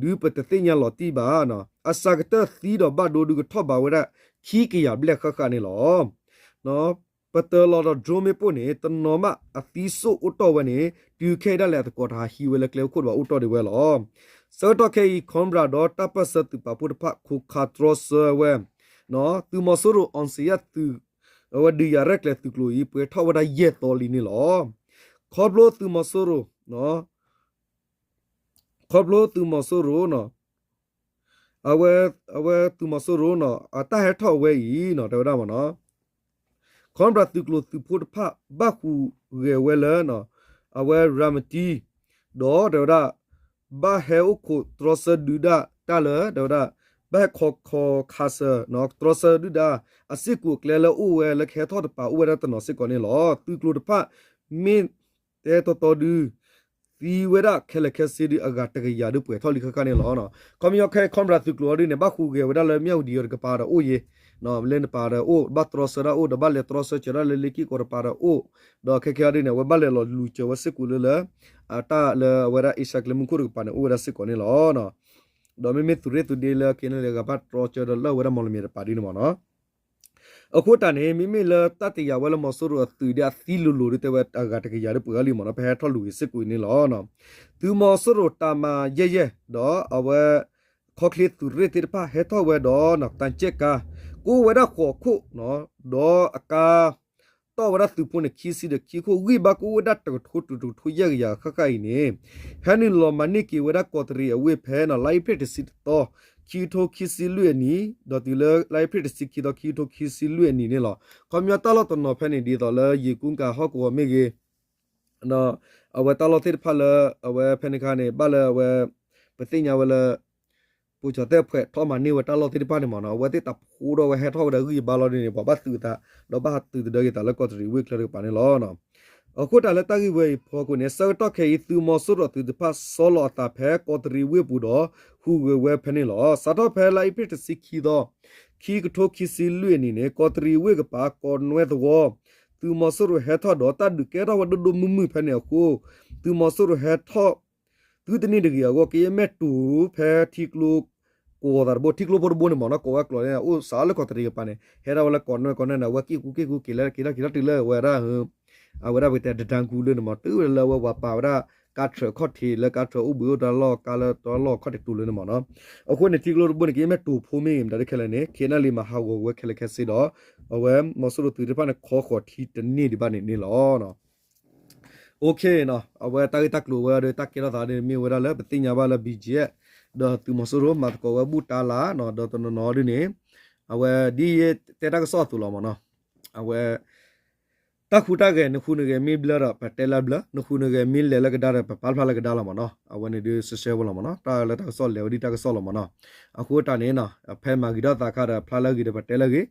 ဒုးပတသ့ၣ်ညါလီၤတံၢ်ဘၣ်, အစှၤကတၢၢ်သံဒီးဘၣ်ဒိဒုးကထီၣ်ဘးဝဲဒၣ် ခံကယၤဘျဲၣ်ဃၣ်ဃၣ်န့ၣ်လီၤ. ပတၢၢ်လီၤဒီး drone မ့ၣ်ပိၢ်န့ၣ် တနီၤမးအသံစိၣ်အိၣ်တီၢ်ဝဲန့ၣ် တုၤခဲအံၤဒၣ်လဲာ်အသကိးတဟးဟံးဝဲလၢကျဲအိၣ်ခိၣ်တဘၣ်အိၣ်တီၢ်ဒံးဝဲလီၤ. ဆၢကတီၢ်ခဲအံၤ Cobra ဒီးတၢ်ပၢၢ်ဆၢသုးပာ်ဖှိၣ်တဖၣ် ခိးခးတြီဆၢဝဲ သုးမီၤစိရိၤ အောင်ဇေယျ သုး အဝဲဒုးယၤရဲၣ်ကျဲၤသုးကျိၤအံၤ ပှဲၤထီၣ်ဝဲဒၣ်ယဲၢ်သီလံန့ၣ်လီၤ. ခီဖျိသုးမီၤစိရိၤ ခီဖျိသုးမီၤစိရိၤ အဝဲ အဝဲသုးမီၤစိရိၤန့ၣ် အတၢ်ဟဲထီၣ်ဝဲအံၤန့ၣ် တဲဝဲဒၣ်မ့ၢ်နီၤ Cobra သုးကျိၤသုးဖိတဖၣ် ဘၣ်ဟူးဂဲၤဝဲလၢ အဝဲရၤမတံ ဒီးတဲဝဲဒၣ် ဘၣ်ဟဲအိၣ်ခိးတြီဆၢဒုးဒၣ်တၢ်လၢ တဲဝဲဒၣ် ဘၣ်ဟဲခီခီခးစၢၤ တြီဆၢဒုၣ်ဒါ အစ့ၢ်ကီးအကျဲလၢအိၣ်ဝဲလၢကဟဲထီၣ်တပၤအိၣ်ဝဲဒၣ်တနီၤစ့ၢ်ကီးန့ၣ်လီၤ. သုးကျိၤတဖၣ် မ့ၢ်တဲတီတီဒု သံဝဲဒၣ်ခဲလၢာ်ခဲဆ့ဒု အဂၤတကယၤဒုပှဲၤထီၣ်လံဃၣ်ဃၣ်န့ၣ်လီၤ. ခီပညီခဲ Cobra သုးကျိၤအီၤဒုန့ၣ် ဘၣ်ဟူးဂဲၤဝဲဒၣ်လၢမၠၣ်ဝတံၤအီၤတကပၤဒီးအိၣ်ယဲ လၢနပၤဒီးအိၣ် ဘၣ်တြီဆၢဒၣ်အိၣ် ဒီးဘၣ်လဲၤတြီဆၢစၢၤဒၣ်လၢလ့က့ၢ်ကီးတပၤဒီးအိၣ် ဒီးခဲခဲအီၤဒုန့ၣ် အဝဲဘၣ်လဲၤလီၤလူၤစၢၤဝဲစ့ၢ်ကီးလၢလၢ အတၢ်လၢအဝဲဒၣ်အ့ရှါကျဲမုၢ်ခိၣ်တကပၤန့ၣ် အိၣ်ဝဲဒၣ်စ့ၢ်ကီးန့ၣ်လီၤ. ဒီးမ့မ့ၢ်သုးရ့ၣ်သုးဒ့လၢ KNLA အဂၤဘၣ်တြီဆၢဒီးလၢအဝဲဒၣ်မီၣ်လမံၤတပၤဒ်န့ၣ်မ့ၢ်နီၤ အဃိတၢ်န့ၣ် မ့မ့ၢ်လၢတၢ်တယာ်ဝဲလၢမီၤစိရိၤအသုးဒ်အသံလိၤလိၤဒ်တဲဝဲအဂၤတကယၤဒ်ပှဲၤအီၤလံမ့ၢ်နီၤ ပဟဲထီၣ်လူၤဂ့ၤစ့ၢ်ကီးအံၤန့ၣ်လီၤ. သုးမီၤစိရိၤတၢ်မၤယဲၢ်ယဲၢ် ဒီးအဝဲ ခီချ့သုးရ့ၣ်သ့ၣ်တဖၣ်ဟဲထီၣ်ဝဲဒီး တၢ်ကၠဲၣ်ကါ ကိးဝဲဒၣ်ဃိးခိၣ် ဒီးအကါ တီၢ်ဝဲဒၣ်သုးဖိန့ၣ် ခံဆံဒီးခံခိၣ် ဂံၢ်ဘါကအိၣ်ဝဲဒၣ်တကထိတုၤတကထိယဲၢ်ကယၤဃၣ်ဃၣ်အံၤန့ၣ် ဟဲနုာ်လီၤမၤန့ၢ်က့ၤဝဲဒၣ်ကီးတရံးအဝ့ၢ်ဖဲန့ၣ် လါအ့ဖြ့ၣ်တဆံတသီ ခံကထိခံဆံလွံၢ်အနံၣ် ဒီးတုၤလၢလါအ့ဖြ့ၣ်တဆံခံသီ ခံကထိခံဆံလွံၢ်အနံၣ်န့ၣ်လီၤ. ခီပညီတၢ်လီၢ်တနီၤဖဲန့ၣ် ဒ်သိးလၢယ့ၣ်ကူကၤဟီၣ်ကဝီၤမ့ၢ်ဂ့ၤ အဝဲတၢ်လီၢ်သ့ၣ်တဖၣ်လၢ အဝဲဖဲန့ၣ်အခါန့ၣ် ဘၣ်လၢအဝဲ ပသ့ၣ်ညါဝဲလၢ ပူၤကၠီၤသဲၣ်ဖှဲးထီၣ်မၤန့ၢ်ဝဲတၢ်လီၢ်သ့ၣ်တဖၣ်န့ၣ်မ့ၢ်နီၤ အဝဲသ့ၣ်တၢ်ဖိဒီးဝဲဟဲထီၣ်ဝဲဒီးဂံၢ်ဘါလီၤဒ်န့ၣ် ပှၤဘၣ်သုးသး ဒီးဘၣ်ဟးသုးသဒၢက့ၤသးလၢကီးတရံးဝ့ၢ်ချၢတကပၤန့ၣ်လီၤ. အဃိတၢ်လၢတၢ်ဂ့ၢ်ဝဲအံၤဖီခိၣ်န့ၣ် ဆၢကတီၢ်ခဲအံၤ သုးမီၤစိရိၤသုးတဖၣ်ဆီလီၤအသးဖဲကီးတရံးဝ့ၢ်ပူၤဒီး ဟူးဂဲၤဝဲဖဲန့ၣ်လီၤ. စးထီၣ်ဖဲလါအ့ဖြ့ၣ်တဆံခံသီ ခံကထိခံဆံလွံၢ်အနံၣ်န့ၣ် ကီးတရံးဝ့ၢ်ကပၤ ကီးနွဲသဝီ သုးမီၤစိရိၤဟဲထီၣ်ဒီးတၢ်ဒုးကဲထီၣ်ဝဲဒိၣ်ဒိၣ်မုၢ်မုၢ်ဖဲန့ၣ်အဃိ သုးမီၤစိရိၤဟဲထီၣ် သုတန့ၢ်တဂ့ၤအဂီၢ် ကယဲၢ်မဲာ်တူၤဖဲထံကျိ ကိးသးတဘိ ထံကျိဖိတဘိန့ၣ်မ့ၢ်နီၤ ကိးဝဲကျိာ်န့ၣ် အိၣ်စးလၢကီးတရံးကပၤန့ၣ် ဟဲထီၣ်ဝဲလၢကီးနွဲၣ်ကီးနွဲၣ်န့ၣ် အဝဲက့ၢ်ကူက့ၢ်ကူက့ၤလၢက့ၤထီၣ်က့ၤထီၣ်တုၤလၢဝဲဒၣ် အဝဲဒၣ်ပကတဲတဒၢကူလၢန့ၣ်မ့ၢ် တုၤဝဲလၢအဝဲပှၤပာ်ဝဲဒၣ် ကါထြၢးခီၣ်ထံးလၢကါထြၢးအိၣ်ဘှံးအိၣ်တၢ်လီၢ် ကါလၢတၢ်လီၢ်ခီၣ်ထံးတူၤလၢန့ၣ်မ့ၢ်နီၤ အဃိန့ၣ် ထံကျိတဘိန့ၣ် ကယဲၢ်မဲာ်တူၤဖိမ့ၢ်ဂ့ၤ မတၤဒ်ခဲလၢာ်န့ၣ် KNLA မၤဟးဂီၤဝဲခဲလၢာ်ခဲဆ့ဒီး အဝဲမီၤစိရိၤသုးသ့ၣ်တဖၣ်န့ၣ် ခီဃီၤထံတန့ၢ်ဒံးဘၣ်န့ၣ်န့ၣ်လီၤ. အဝဲတၢ်ဂ့ၢ်တၢ်ကျိၤဝဲဒီးတၢ်ကဲထီၣ်သးဒ်မ့ၢ်ဝဲဒၣ်လၢပသ့ၣ်ညါဘၣ်လၢ BGF ဒီးသုးမီၤစိရိၤမၤသကိးဝဲဘူၣ်တၢ်လၢ် ဒီးတနီၤနီၤဒ်န့ၣ် အဝဲဒ်ယတဲတၢ်ကစီၣ်အသိးလီၤမ့ၢ်နီၤ အဝဲ တၢ်ဟူးတၢ်ဂဲၤ နဟူးနဂဲၤမ့ၢ်ဘျၢဒီး ပတဲလၢဘျၢ, နဟူးနဂဲၤမ့ၢ်လဲၤလၢကဒါဒီး ပပာ်ဖျါလၢကဒါလီၤမ့ၢ်နီၤ. အဝဲန့ၣ်ဒုးစဲးစဲးဖိလီၤမ့ၢ်နီၤ. တၢ်လၢတၢ်ကစီၣ်လဲၤဝဲဒ်တၢ်ကစီၣ်လီၤမ့ၢ်နီၤ. အဃိတၢ်န့ၣ်နီၤ ဖဲမၤဂ့ၤထီၣ်သးခါဒီး ဖျါလၢအဂ့ၤဒီး ပတဲလၢအဂ့ၤ,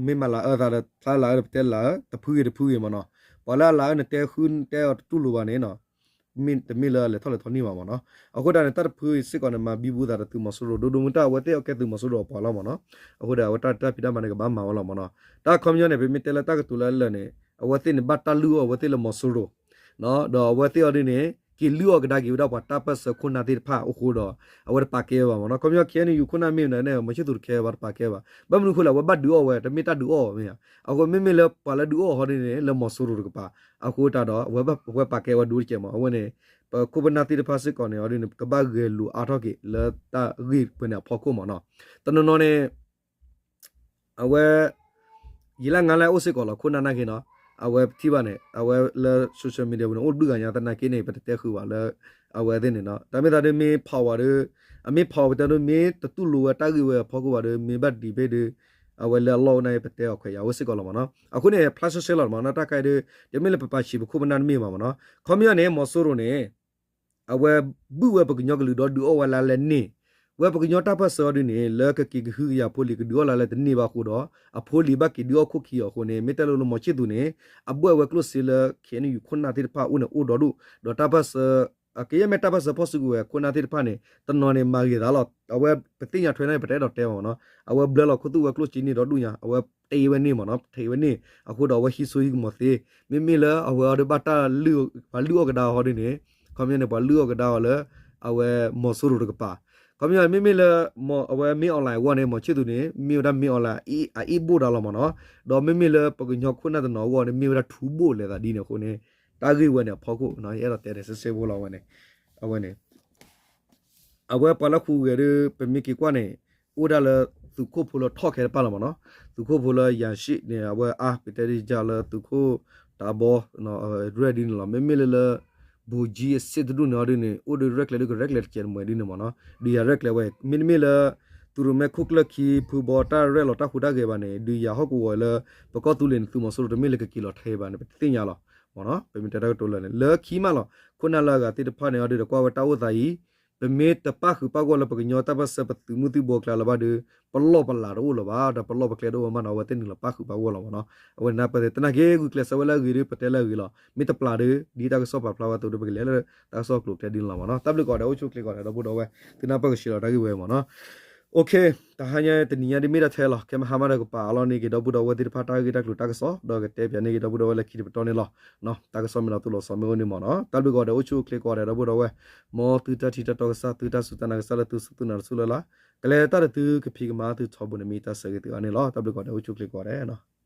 မ့ၢ်မၤလၤအၢသးဒီး ဖျါလၤအၢဒီး ပတဲလၤအၢ တဖုဂ့ၤတဖုဂ့ၤမ့ၢ်နီၤ. ပှၤလၢအလၤအၢ နတဲဃုနတဲအီၤတတူၢ်လိာ်ဘၣ်န့ၣ် တမ့ၢ်လၢလဲၤထီၣ်လဲၤထီန့ၢ်ဘၣ်မ့ၢ်နီၤ. အဃိတၢ်န့ၣ် တၢ်တဖုစ့ၢ်ကီးန့ၣ် မၤဘံဘူသးဒီးသုးမီၤစိရိၤ ဒိၣ်ဒိၣ်မုၢ်မုၢ် တၢ်အဝဲသ့ၣ်အကဲသုးမီၤစိရိၤအပှၤလီၤမ့ၢ်နီၤ. အဃိဒီး အဝဲတၢ်တၢ်ဖံးတၢ်မၤန့ၣ် ကဘၣ်မၤဝဲလီၤမ့ၢ်နီၤ. တၢ်ခီပညီန့ၣ် ပမ့ၢ်တဲလၢတၢ်ကတိၤလၢအလၢာ်န့ၣ် အဝဲသ့ၣ်န့ၣ် ဘၣ်တၢ်လုၢ်အီၣ်အဝဲသ့ၣ်လၢမီၤစိရိၤ ဒီးအဝဲသ့ၣ်အီၤဒ်န့ၣ် က့ၤလုၢ်အီၣ်ကဒါက့ၤဝဲဒၣ်ပှၤတၢ်ပၢၢ်ဆၢခိၣ်နၢ်သ့ၣ်တဖၣ်အဃိဒီး အဝဲတပာ်ကဲဝဲဘၣ်မ့ၢ်နီၤ. ခီပညီ ခ့ၣ်အဲၣ်ယူၣ် ခိၣ်နၢ်မ့ၢ်ဝဲန့ၣ် မီၤဆံၣ်သူးတခဲဘၣ် တပာ်ကဲဘၣ်. ဘၣ်မနုၤအဃိလဲၣ် အဝဲဘၣ်ဒုးအီၣ်ဝဲ တမ့ၢ်တၢ်ဒုးအီၣ်ဝဲမ့ၢ်ဧါ. အဃိမ့မ့ၢ်လၢပှၤလၢဒုးအီၣ်ဟီဒ်န့ၣ် လၢမီၤစိရိၤတကပၤ အဃိတၢ်ဒီး အဝဲပာ်ကဲဝဲဒိၣ်တကဲမ့ၢ် အဝဲန့ၣ် ပခိၣ်ပနၢ်သ့ၣ်တဖၣ်စ့ၢ်ကီးန့ၣ် အီၤဒ်န့ၣ် ကဘၣ်ဂဲၤလိာ်အါထီၣ်က့ၤ လၢတၢ်ဂ့ၢ်ပှဲၤန့ၣ်အဖီခိၣ်မ့ၢ်နီၤ. တနီၤနီၤန့ၣ် အဝဲ ယံာ်လၢငါလၢအအိၣ်စ့ၢ်ကီးလီၤ ခိၣ်နၢ်နာ်က့နီၤ အဝဲပထံၣ်ဘၣ်န့ၣ် အဝဲလၢ social media ပူၤန့ၣ် အိၣ်ဒုၣ်ဂၤညါသနာ်က့န့ၣ် ပတတဲဃုာ်ဘၣ်လၢ အဝဲသ့ၣ်န့ၣ်နီၤ. တၢ်မ့ၢ်သးဒ်မ့ၢ်ဖီၣ်ဝဲဒီး အမ့ၢ်ဖီၣ်ဝဲတၢ်ဒ် မ့ၢ်တတူၢ်လိာ်ဝဲတၢ်ဂ့ၢ်ဝဲအဖီခိၣ်ဘၣ်ဒီး မ့ၢ်ဘၣ်ဒံးဖဲဒီး အဝဲလၢအလီၢ်အိၣ်နာ်က့ ပတဲအီၤခွဲးယာ်ဝဲစ့ၢ်ကီးလီၤမ့ၢ်နီၤ. အဃိန့ၣ် ဖျါရှဲရှဲလီၤမ့ၢ်နီၤ တၢ်ခါအံၤဒီး တမ့ၢ်လၢပပာ်ဆံးပခိၣ်ပနၢ်တမ့ၢ်ဘၣ်မ့ၢ်နီၤ. ခီပညီန့ၣ် မီၤစိရိၤန့ၣ် အဝဲဘုၣ်ဝဲပကညီကလုာ်ဒီးဒုးအီၣ်ဝဲလၢလဲၣ်န့ၣ် ဝဲပကညီတၢ်ပၢၢ်ဆၢအီၤဒ်န့ၣ် လၢကက့ၤကဟုကယာ်ဖိလံၤ ကဒုးအီၣ်လၢလဲၣ်တန့ၢ်ဘၣ်အဃိဒီး အဖိလံၤဘၣ်က့ၤဒုးအီၣ်ခိၣ်ခံအီၤအဃိန့ၣ် မ့ၢ်တဲလိၤလိၤ မီၤဆံၣ်သူးန့ၣ် အဘှဲၣ်ဝဲကျိၣ်စ့လၢ ခ့ၣ်အဲၣ်ယူၣ် ခိၣ်နၢ်သ့ၣ်တဖၣ်အအိၣ်န့ၣ်အိၣ်ဒီဒူၣ် ဒီးတၢ်ပၢၢ်ဆၢ ကယဲၢ်မ့ၢ်တၢ်ပၢၢ်ဆၢဖီၣ်စုကဝဲၤခိၣ်နၢ်သ့ၣ်တဖၣ်န့ၣ် တနီၤန့ၣ်မၤဂ့ၤသးလီၤ. အဝဲပသ့ၣ်ညါထွဲန့ၣ် ပတအဲၣ်ဒိးတဲဘၣ်မ့ၢ်နီၤ. အဝဲဘျၢလီၤခူသူၣ်ဝဲကျိၣ်စ့န့ၣ်ဒီဒူၣ်ညါ အဝဲတ့ဝဲန့ၣ်မ့ၢ်နီၤ ထဲးဝဲန့ၣ် အဃိဒီးအဝဲဟံးစိဟံးကမီၤသ့ မ့မ့ၢ်လၢအဝဲအီၤဒီးဘၣ်တၢ်လုၢ် ပှၤလုၢ်အီၣ်ကဒါအီၤဟီဒ်န့ၣ် ခီပညီန့ၣ် ပှၤလုၢ်အီၣ်ကဒါအီၤလၢ အဝဲမီၤစိရိၤတကပၤ ခီပညီမ့မ့ၢ်လၢ အဝဲမ့ၢ် online အဂီၢ်န့ၣ် မီၤဆံၣ်သူးန့ၣ် မ့ၢ်ဝဲဒၣ်မ့ၢ် online အအ့ၣ်ဘိၣ်ဒါလီၤမ့ၢ်နီၤ. ဒီးမ့မ့ၢ်လၢပကညီခိၣ်နၢ်တနီၤအဂီၢ်န့ၣ် မ့ၢ်ဝဲဒၣ်ထူဘိၣ်လဲၤသးဒ်န့ၣ်အဃိန့ၣ် တၢ်ဂ့ၢ်ဝဲန့ၣ်အဖီခိၣ် ယအဲၣ်ဒိးတဲန့ၣ် စဲစဲဖိလီၤဝဲန့ၣ် အဝဲန့ၣ် အဝဲပှၤလၢဃုဂဲၤဒီး ပမ့ၢ်က့ၤကွၢ်န့ၣ် အိၣ်ဒၣ်လၢသုးခိၣ်ဖိလၢထီၣ်ခဲတဖၣ်လီၤမ့ၢ်နီၤ. သုးခိၣ်ဖိလၢယၤၡံၣ်န့ၣ် အဝဲအါ ပတဲဒ်ယၤလၢသုးခိၣ်တၢ်ဘီ ရဲၣ်ဒ်န့ၣ်လီၤ. မ့မ့ၢ်လၢလၢ ဗိုလ်ကြီး အဆင့်တဒူၣ်န့ၣ်အီၤဒ်န့ၣ် အိၣ်ဒီးရဲၣ်ကျဲၤဒ်ကရဲၣ်ကျဲၤတကဲးတမှဲၤဒ်န့ၣ်မ့ၢ်နီၤ. ဒုးယၤရဲၣ်ကျဲၤဝဲ မ့တမ့ၢ်လၢ သုးရိၣ်မဲခိၣ်ကျၢၢ်ခံဖုဘီတၢ်ရဲၣ်လီၤတၢ်ဟူးတၢ်ဂဲၤဘၣ်န့ၣ် ဒုးယၤဟီၣ်ကဝီၤလၢ ပကီၢ်သူလ့ၤန့ၣ် သုးမီၤစိရိၤတမ့ၢ်လၢကက့ၤလီၤထဲဘၣ်န့ၣ် ပတသ့ၣ်ညါလီၤမ့ၢ်နီၤ. ပမ့ၢ်တဲတၢ်ကတိၤလၢာ်န့ၣ် လၢခံမးလီၤ. ခိၣ်နၢ်လၢအဂၤသ့ၣ်တဖၣ်န့ၣ်အီၤဒ်ဒီးကွၢ်ဝဲတၢ်အိၣ်သးအံၤ ပမ့ၢ်တပၣ်ဃုာ်ပၣ်ဂီၢ်လၢပကညီတၢ်ပၢၢ်ဆၢပသုးမုၢ်သံၣ်ဘိအကျါလၢၤဘၣ်ဒီး ပလီၢ်ပလၤတအိၣ်လၢၤဘၣ် ဒီးပလီၢ်ပကျဲတအိၣ်မးနီၤ အဝဲသ့ၣ်နုာ်လီၤပၣ်ဃုာ်ပၣ်ဂီၢ်လီၤမ့ၢ်နီၤ. အဝဲန့ၣ်ပသ့ၣ်သနာ်က့ ဂုာ်ကျဲးစၢးဝဲလၢအဂ့ၤဒီး ပတဲလၢအဂ့ၤလီၤ. မ့ၢ်တပျၢ်ဒီး ဒ်တၢ်ကစီၣ်ပာ်ဖျါဝဲအသိးဒီး ပကလဲၤလၢတၢ်ကစီၣ်ကျိၤကျဲဒ်န့ၣ်လီၤမ့ၢ်နီၤ. တၢ်ဘျုးကိးဂၤဒဲး အိၣ်ဆူၣ်အိၣ်ချ့ကိးဂၤဒဲး ဒီပုၢ်ဒီဝဲၢ် သုနၢ်ပၢၢ်ကဆှီလီၤတၢ်ဂ့ၢ်ဝဲမ့ၢ်နီၤ. တဟါညါတနံၤညါဒ်မ့ၢ်တၢ်ထဲလီၤ. ခဲမဟါမးဒီးကပာ်အလီၢ်န့ၢ်က့ၤ ဒီပုၢ်ဒီဝဲၢ်သ့ၣ်တဖၣ်တၢ်ဂ့ၢ်တၢ်ကျိၤတၢ်ကစီၣ် ဒီးကတဲပၠးန့ၢ်က့ၤ ဒီပုၢ်ဒီဝဲၢ်လၢခံတပတီၢ်န့ၣ်လီၤ. တၢ်ကစီၣ်မ့ၢ်လီၤသူၣ်လီၤစီၤမ့ၢ်အိၣ်န့ၣ်မ့ၢ်နီၤ. တၢ်ဘျုးကိးဂၤဒဲး အိၣ်ဆူၣ်အိၣ်ချ့ကိးဂၤဒဲး ဒီပုၢ်ဒီဝဲၢ် မ်သုတၢ်ထံၣ်တၢ်တီကစၢ် သုတၢ်စူၢ်တၢ်နာ်ကစၢ်လၢသုစူၢ်သုနာ်တစူၢ်လၢ်လၢ် ကလဲၤတၢ်ဒီးသုကဖံးကမၤသုထီဘိန့ၣ် မ့ၢ်တၢ်ဆၢဂ့ၤသုအါန့ၣ်လီၤ. တၢ်ဘျုးကိးဂၤဒဲး အိၣ်ဆူၣ်အိၣ်ချ့ကိးဂၤဒဲး